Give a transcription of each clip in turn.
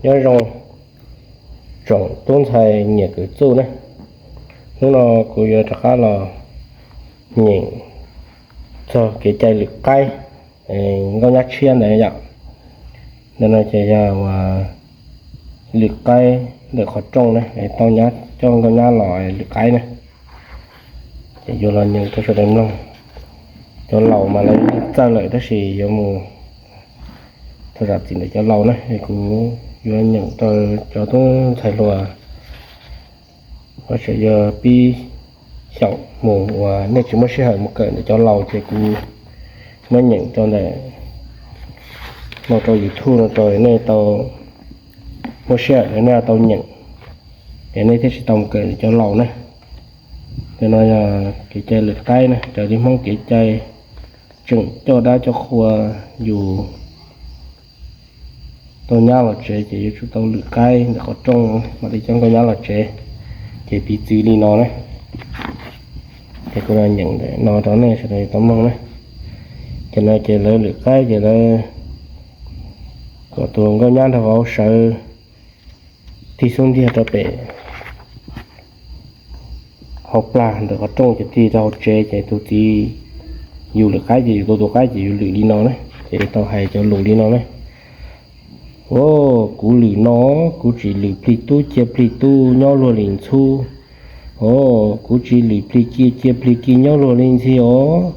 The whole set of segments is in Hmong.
Nyob zoo tsoom tub ntxhais nyiam kws txuj ne, hnub no kuv yuav rov qab los nyeem txog kev cai lwm qaib nkauj nyab tshiab ntawd yom. Ntawm no ces yog uas lwm qaib ntawm qhov rooj ne, tau nyab coj nkauj nyab los lwm qaib ne. Ces yuav los nyeem rau sawv daws mloog. Cov laus mas lawv txawj lawm tab sis yuav mus thov zam txim ntawm cov laus na, kuv yuav nyeem rau cov tub ntxhais hluas. Tab sis yog pib xyaum mus uas nej tsis muaj sij hawm mus kawm ntawm cov laus ces kuv muab nyeem rau ntawm no rau YouTube no rau nej tau muaj sij hawm nej tau nyeem, es nej thiaj tsis tau mus kawm ntawm cov laus na. Ntawm no yog kev cai lwm qaib na, raws li Hmoob kev cai tseem coj dab coj qhua yus tau nyab los tsev ces yuav tsum tau lwm qaib ntawm qhov rooj mam li coj nkauj nyab los tsev. Ces piv txwv li no na, ces kuv los nyeem ntawm no rau nej sawv daws tau mloog na. Ces no ces lawv lwm qaib ces lawv kom tus nkauj nyab nrog vauv sawv tig xub ntiag rau pem hauv plag ntawm qhov rooj ces tig rau hauv tsev ces tus txiv yus lwm qaib ces yus tau tus qaib ces yus lwm li no na. Ces tau hais cov lus li no na: Au, kuv lwm no, kuv tsis lwm plig tub cia plig tub nyob luag li ntxhub. Au, kuv tsis lwm plig ci cia plig ci nyob luag li ntxhi os.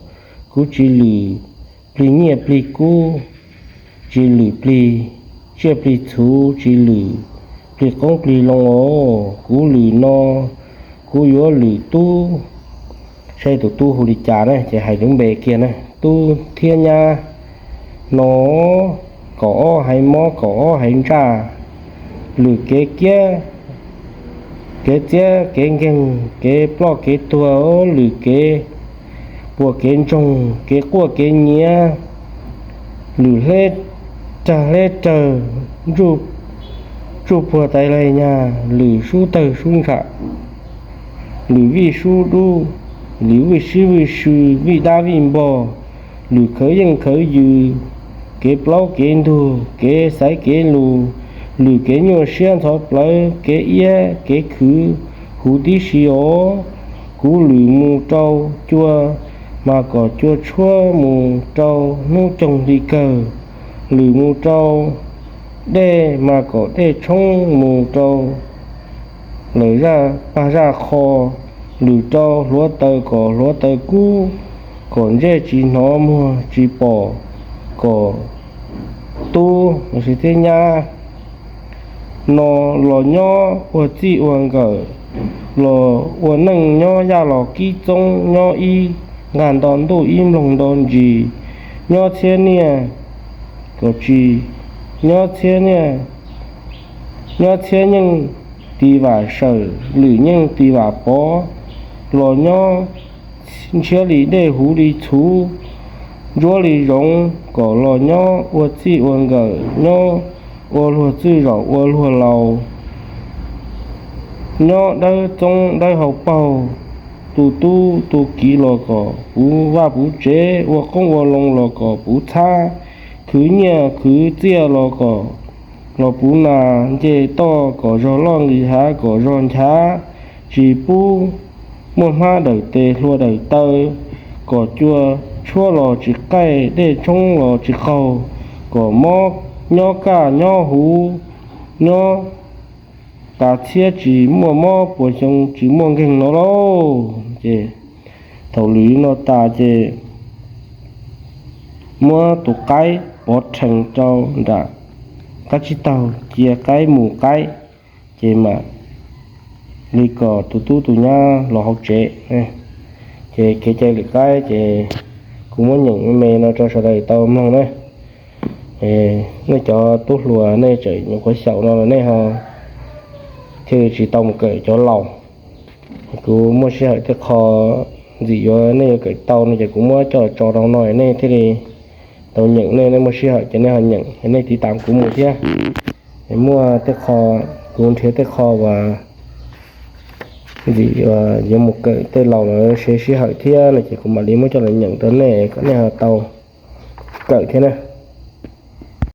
Kuv tsis lwm plig nyiaj plig kub, tsis lwm plig tsiaj plig txhu, tsis lwm plig qoob plig loo os. Kuv lwm no, kuv yuav lwm tub. Saib tus tub hu li cas na ces hais lub npe kiag na: Tub thiab nyab no, kaum ob haiv mob kaum ob haiv ntsaj, lwm kev kiab kev txiab kev nkeeg, kev ploj kev tuag, lwm kev puas kev ntsoog, kev quaj kev nyiav, lwm hleb rag hleb rawg, tsuj puag tais laig nyag, lwm sub tawg sub ntsham, lwm vij sub dub, lwm vij sib vij sw, vij dab vij npog, lwm khawv yeej khawv yws, kev plaub kev ntug, kev xaiv kev lus, lwm kev nyuaj siab ntxhov plawv, kev iab kev khwv huv tib si os. Kuv lwm mus rau cua, mas kom cua tshuab, mus rau hnub coog hli kawg, lwm mus rau dej, mas kom dej tshoob, mus rau lawm zaj pag zaj qho, lwm rau hluav taws kom hluav taws kub, kom ntsej tsis hnov muag tsis pom, kom tub thiab nyab no los nyob ua txij ua nkawm, los ua neej nyob yaj los kib txoob, nyob ib nqag nto ntuj ib nploog nto ntsis, nyob txhiab niaj kom tsis, nyob txhiab niaj, nyob txhiab nyeej tis vam sawm, lwm nyeej tis vam pov, los nyob ntshiab li dej huv li txhuv, ntsuab li zoov, kom los nyob ua txij ua nkawm, nyob ua luag txwj zaum ua luag laus, nyob dawb txoob dawb hau paug, tu tub tu kiv los kom puv vaj puv tsev, ua qoob ua loo los kom puv txhab, khwv nyiaj khwv txiaj los kom, los puv nas nce toj, kom zog loj nqis hav kom zog nchav, tsis pub muaj hmab dawm tes hlua dawm taw, kom cua tshuab los tsis qaij, dej tshoob los tsis qaug, kom mob nyob kaj nyob huv, nyob tas txhiab tsis muaj mob, puas xyoo tsis muaj nkeeg no lauj. Ces thaum lwm li no tas ces muab tus qaib pov rhees rau nram qab tsib taug, cia qaib mus qaib, ces mam li kom tus tub tus nyab los hauv tsev. Ces kev cai lwm qaib ces kuv muab nyeem me me no rau sawv daws tau mloog na. Nej cov tub hluas nej tseem nyuam qhuav xyaum no los nej ho thiaj li tsis tau mus kawm cov laus. Kuv muaj sij hawm tej qho ntxim yuav nej yuav kawm tau no ces kuv muab coj los tso rau no nej thiaj li tau nyeem. Nej, nej muaj sij hawm ces nej ho nyeem, nej tiv tam kuv mus thiab. Muaj tej qho, kuv nrhiav tej qho uas ntxim yuav mus kawm tej laus lawv seb sij hawm thiab no ces kuv mam li muab coj los nyeem rau nej kom nej ho tau kawm thiab na.